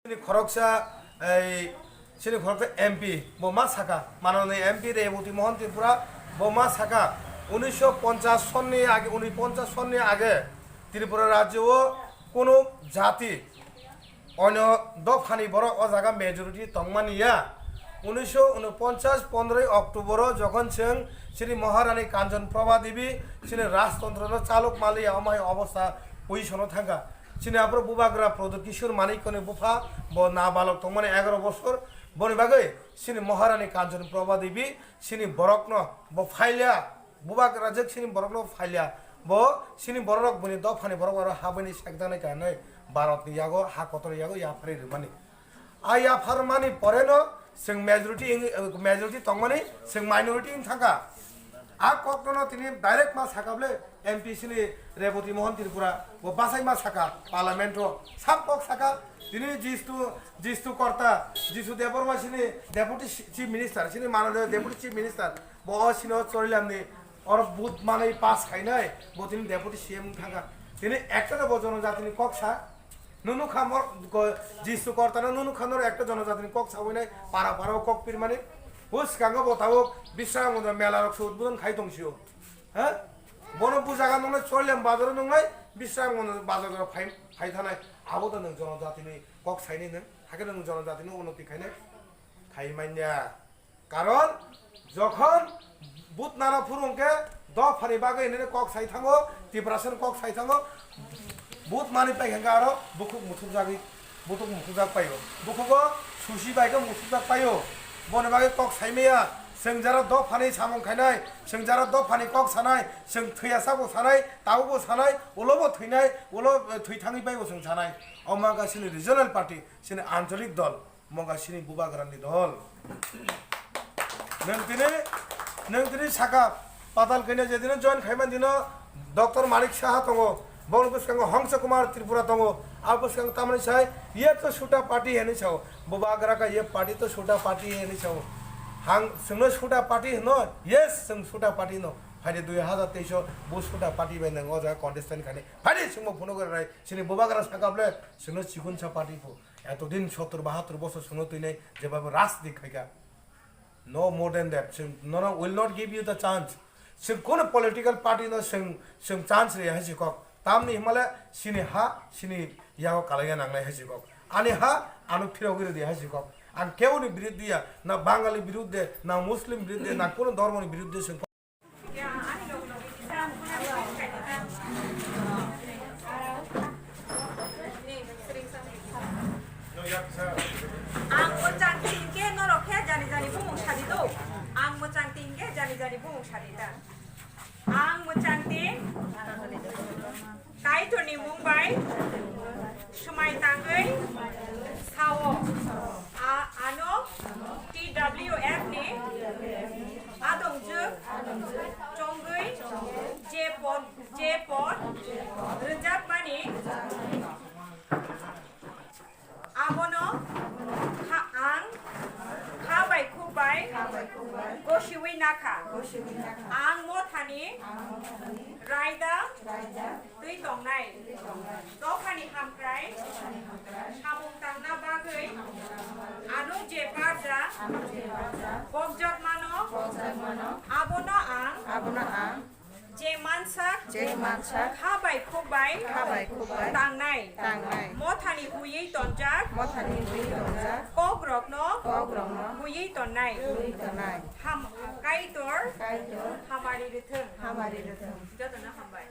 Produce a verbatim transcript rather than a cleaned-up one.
Chini khoroksa, ei, chini khoroksa M P bo ma saka, manoni M P Reboti Mohan Tripura bo ma saka, unisho ponchas sonni age, unisho ponchas sonni age Tripura rajyo o kunu jati, onyo dophani borok o jaga majority tongmani ya. Unisho unoponchas pondroi October o jokhon chwng chini Maharani Kanchan Prabha Devi chini rajtontro no chalok maliya, omo hai obostha position o thangkha. Chini aphuru bubagra Pradyot Kishore Manikya ni bupha, bo nabalok tongmani egaroh bosor. Boni bagwi chini Maharani Kanchan Prabha Devi chini borokno bo phailya, bubagra jwk chini borokno phailya, bo chini borok bini dophani borok aro habwini sekjaknai kanwi Bharat ni yago, ha kotor ni yago yapharwi rwmani. A yapharmani pore no chwng majority, majority tongmani chwng minority wng thangkha. A kokno no tini direct ma saka bole M P chini Reboti Mohan Tripura bo bachai ma saka parliament o, sab kok saka. Tini Jistu, Jistu Korta, Jistu Debbarma chini deputy chief minister, chini manaliya deputy chief minister, bo o sino chorilam ni oro vote manwi pass khainai, bo tini deputy C M wng thangkha. Tini ekta bo jonojatini kok sa. Nunu kha mor-, go-, Jisu Kortano nunu kha noro ekta jonojatini kok sawi nai, para para o kok pirmani. Bo swkango bo tabuk Bisramganj mela rok se udbodon khai tong sio. Ha? Bono bujaga nungnai Choilem bazar nungnai Bisramganj bazar rok phai, phai thanai. Abo to nwng jonojatini kok sainai nwng. Hakhe nwng jonojatini unnoti khainai. Khai manya. Karon jokhon vote nana phuru hwnkhe dophani bagwi hinwi kok sai thango, Tiprasani kok sai thango, vote manwi paikha hwnkhe aro bukhuk muthukjagwi, bukhuk muthukjak paio. Bukhugo susi bai khe muthukjak paio. Boni bagwi kok saimaya, chwng jara dophani samung khainai, chwng jara dophani kok sanai, chwng thwiya sabo sanai, tabukbo sanai, ulobo thwinai, ulo, eh, thwi thangwi baibo chwng sanai. Omo wngkha chini regional party, chini ancholik dol. Moga sini bubagrani dol. Nwng tini, nwng tini saka patal kanya jedino join khaiman dino Doctor Manik Saha tongo, boni bwskango Hongsa Kumar Tripura tongo, a bwskango tamani sai ye to suta party heni sao, bubagra ka ye party to suta party heni sao. Hang sungno suta party hino, yes sung suta party no. Phaidi dui hazar teis o bu suta party bai nang o jaga contestant khani. Phaidi sungbo phunuk rai sini bubagra saka ble sungno chikunsa party phu. Etodin sottor bahattor bosor songno twinai jebabo rajniti khaika. No more than that. Chwng nono will not give you the chance. Chwng kono political party no chwng, chwng chance riya hai si kok. Tamni himale sini ha, sini yago kalaiya nangnai hai si kok. Ani ha, ano phirogwi ridi hai si kok. Ang keboni biruddhe ya, na Bangali biruddhe, na Muslim biruddhe, na kono dhormoni biruddhe chwng Ang mwchang tin khe norok khe jani jani bumung sadi do. Ang mwchang tin khe jani jani bumung sadi ta. Ang mwchang tin Kaitorni mung bai swmai tangwi sao. A, ano T W F ni adongjwk chongwi je pod, je pod rwjakmani abono kha-, ang kha bai khuk bai gosiwi nakha. Ang mothani raida twi tongnai. Dophani hamkrai samung tangna bagwi ano je parja bokjak mano, abono ang, abono ang je mansa, je mansa kha bai khuk bai, kha bai khuk bai tangnai, tangnai. Mothani huiwi tonjak, mothani huiwi tonjak kokrokno, kokrokno huiwi tonnai, huiwi tonnai. Ham-, Kaitor, Kaitor hamari rwthwng, hamari rwthwng. Jotono hambai.